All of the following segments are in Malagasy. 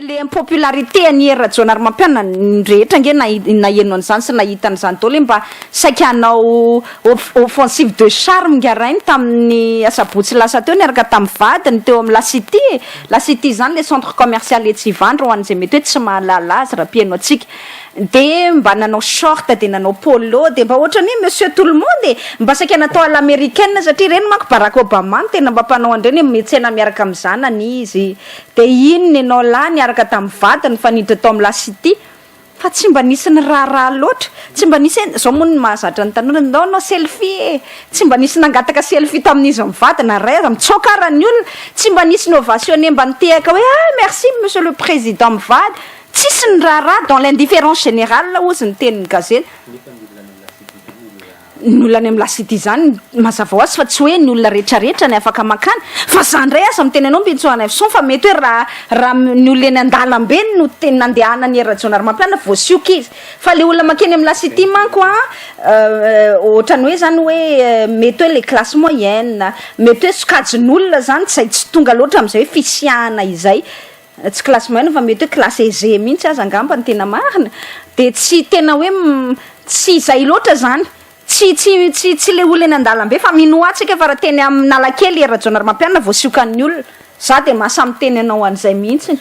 Le impopularité an'i Hery Rajaonarimampianina, ny rehetra ange naheno an'izany sy nahita an'izany daholo hoe mba saika hanao offensive de charme nga rainy tamin'ny asabotsy lasa teo niaraka tamin'ny vadiny teo amin'ny La City e! La City izany le centre commercial etsy Ivandry ho an'izay mety hoe tsy mahalala azy raha mpihaino antsika. De mba nanao short de nanao polo de mba ohatran'ny hoe monsieur tout le monde e! Mba saika natao à l'americaine satria ireny manko Barack Obama no tena mba mpanao an'ireny hoe miantsena miaraka amin'ny zanany izy. De iny nenao lahy niaraka tamin'ny vadiny fa niditra tao amin'ny La City fa tsy mba nisy niraharaha loatra, tsy mba nisy hoe, zao moa ny mahazatra ny tanora, ndao hanao selfie e! Tsy mba nisy nangataka selfie tamin'izy mivady na iray aza, mitsoaka ara ny olona, tsy mba nisy ni-ovationner mba nitehaka hoe ah merci monsieur le président mivady, tsisy niraharaha, dans l'indifférence générale hozy ny tenin'ny gazety. Ny olona any amin'ny La City izany, mazava ho azy fa tsy hoe ny olona rehetrarehetra ny afaka mankany, fa za indray aza miteny anao Mbintsoanaivoson fa mety hoe raha raha ny olona eny an-dalambe no tena nandehanan'i Hery Rajaonarimampianina voasioka izy, fa le olona mankeny amin'ny La City manko an ohatran'ny hoe zany hoe mety hoe le classe moyenne, mety hoe sokajin'olona zany izay tsy tonga loatra amin'izay hoe fisiahana izay. Tsy classe moyenne fa mety hoe classe aisée mihitsy aza angamba no tena marina, dia tsy tena hoe tsy izay loatra zany, tsy tsy tsy tsy le olona eny an-dalambe fa minoa tsika fa raha teny amin'Analakely i Rajaonarimampianina voasiokan'ny olona, za dia mahasahy miteny anao an'izay mihitsiny,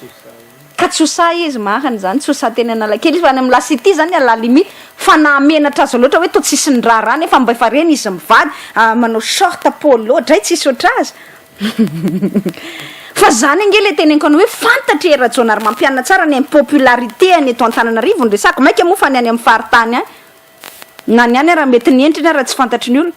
ka tsy ho sahy izy marina izany, tsy ho sahy teny Analakely izy fa any amin'ny La City zany à la limite fa nahamenatra azy loatra hoe toa tsisy niraharaha nefa mba efa reny izy mivady manao short polo dray tsisy ohatr'azy. Fa zany ange le teneniko anao hoe fantatry i Rajaonarimampianina tsara ny impopularité any eto Antananarivo no resako, maika moa fa ny any amin'ny faritany any, na ny any ara mety ny endriny ara tsy fantatry ny olona.